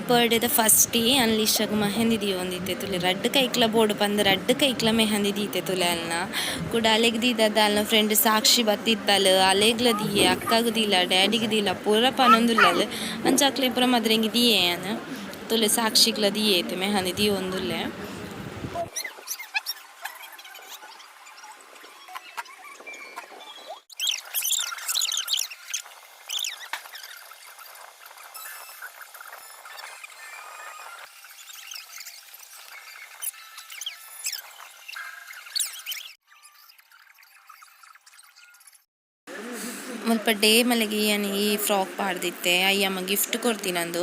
ಬರ್ಡೇದ first day ಅನ್ಲಿಶಗ್ mehndi ದೀವೊಂದಿತ್ತೆ ತುಲೆ. ರಡ್ಡ್ ಕೈಕ್ಲ ಬೋಡು ಪಂದ್ ರಡ್ಡ್ ಕೈಕ್ಲ ಮೆಹಂದಿ ದೀತೆ ತುಲೆ ಅಲ್ನ. ಕುಡ ಅಲೆಗ್ ದೀದದ ಅಲ್ನ ಫ್ರೆಂಡ್ ಸಾಕ್ಷಿ ಬತ್ತಿತ್ತಲ್, ಅಲೆಗ್ಲ ದೀಯೆ, ಅಕ್ಕಗ್ ದೀಲ, ಡ್ಯಾಡಿಗ್ ದೀಲ ಪೂರ ಪನೊಂದುಲ್ಲಲ್. ಅಂಚ ಅಕ್ಲೆ ಪೂರ ಮದ್ರೆಂಗಿ ದೀಯೆ ಯಾನ್. ತುಲೆ ಸಾಕ್ಷಿಗ್ಲ ದೀಯೆ ಮೆಹಂದಿ ದೀವೊಂದುಲ್ಲೆ. ಮುಲ್ಪ ಡೇ ಮಲ್ಲಿಗೆ ಯಾನ್ ಈ ಫ್ರಾಕ್ ಪಾಡ್ದಿತ್ತೆ. ಅಯ್ಯಮ್ಮ ಗಿಫ್ಟ್ ಕೊರ್ತಿನಂದು.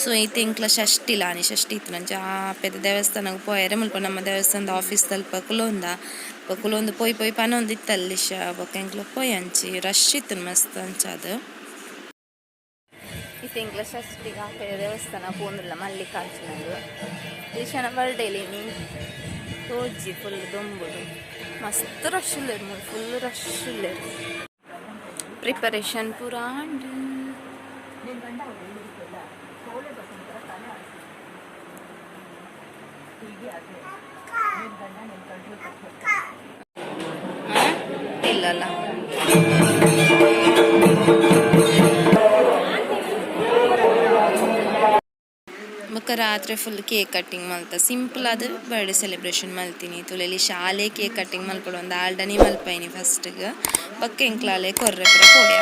ಸೊ ಇತ್ತೆ ಎಂಕ್ಲ ಷಷ್ಠಿಲ ಆನಿ ಷಷ್ಠಿ ಇತ್ತಿನಂಚ ಆಪೆದ ದೇವಸ್ಥಾನಗ್ ಪೋಯೆರೆ ಮುಲ್ಪ ನಮ್ಮ ದೇವಸ್ಥಾನದ ಆಫೀಸ್ ದಲ್ಪ ಕುಲೊಂದ ಕುಲೊಂದು ಪೋಯಿ ಪೋಯಿ ಪನೊಂದಿತ್ತಲ್ ಲಿಶ. ಬೊಕ ಎಂಕ್ಲ ಪೋಯಿ ಅಂಚಿ ರಶ್ ಇತ್ತುಂಡು ಮಸ್ತ್ ಅಂಚಾದ್. ಇತ್ತೆ ಎಂಕ್ಲ ಷಷ್ಠಿಗ್ ಆಪೆದ ದೇವಸ್ಥಾನ ಪೋಂದುಲ್ಲ ಮಲ್ಲಿಕಾರ್ಜುನಗ್. ಲಿಶನ ಬರ್ಡೇಲಿ ನೀ ತೋಜಿ ಫುಲ್ ದೊಂಬುಡು ಮಸ್ತ್ ರಶ್ ಉಲ್ಲೆರ್, ಫುಲ್ ರಶ್ ಉಲ್ಲೆರ್. ಪ್ರಿಪರೇಷನ್ ಪೂರ ಆಂಡ್. ಇಲ್ಲಲ್ಲ. ಬೊಕ್ಕ ರಾತ್ರೆ ಫುಲ್ ಕೇಕ್ ಕಟ್ಟಿಂಗ್ ಮಲ್ತ, ಸಿಂಪಲ್ ಆದ್ ಬರ್ಡೇ ಸೆಲೆಬ್ರೇಷನ್ ಮಲ್ತೀನಿ. ತುಲೆಲಿ ಶಾಲೆ ಕೇಕ್ ಕಟ್ಟಿಂಗ್ ಮಲ್ಪೊಡು ಒಂದು ಆಲ್ಡನಿ ಮಲ್ಪೈನಿ ಫಸ್ಟ್ಗ್. ಬೊಕ್ಕ ಎಂಕ್ಲಾಲೆ ಕೊರ್ರೆ ಪೂರ ಪೋಯ.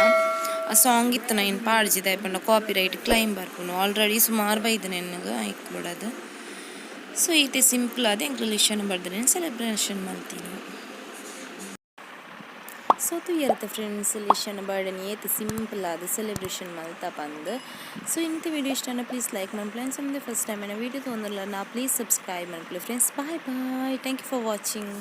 ಆ ಸಾಂಗ್ ಇತ್ತು ನೈನ್ ಪಾಡ್ಜಿ, ದಾಯೆ ಪಂಡ ಕಾಪಿ ರೈಟ್ ಕ್ಲೈಮ್ ಬರ್ಪುಂಡು. ಆಲ್ರೆಡಿ ಸುಮಾರು ಬೈದಿನ ಎನ್ನಗ ಐಕ್ ಬೋಡಾದ್. ಸೊ ಈತೆ ಸಿಂಪಲ್ ಆದ್ ಎಂಕ್ಲ ಲಿಶನ ಬರ್ತ್ಡೇ ಸೆಲೆಬ್ರೇಷನ್ ಮಲ್ತೀನಿ. ಸೊ ತೂಯರ್ತ ಫ್ರೆಂಡ್ಸ್, ಲಿಶನ ಬರ್ಡೇನ್ ಏತ್ ಸಿಂಪಲ್ ಆದ್ ಸೆಲೆಬ್ರೇಷನ್ ಮಲ್ತ ಪಂದ್. ಸೊ ಇಂತ ವಿಡಿಯೋ ಇಷ್ಟ ಪ್ಲೀಸ್ ಲೈಕ್ ಮನ್ಪುಲೆ. ಅಂಚ ಫಸ್ಟ್ ಟೈಮ್ ಎನ್ನ ವಿಡಿಯೋ ತೂವೊಂದುಲ್ಲ ನಾ ಪ್ಲೀಸ್ ಸಬ್ಸ್ಕ್ರೈಬ್ ಮನ್ಪುಲೆ friends. Bye bye, thank you for watching.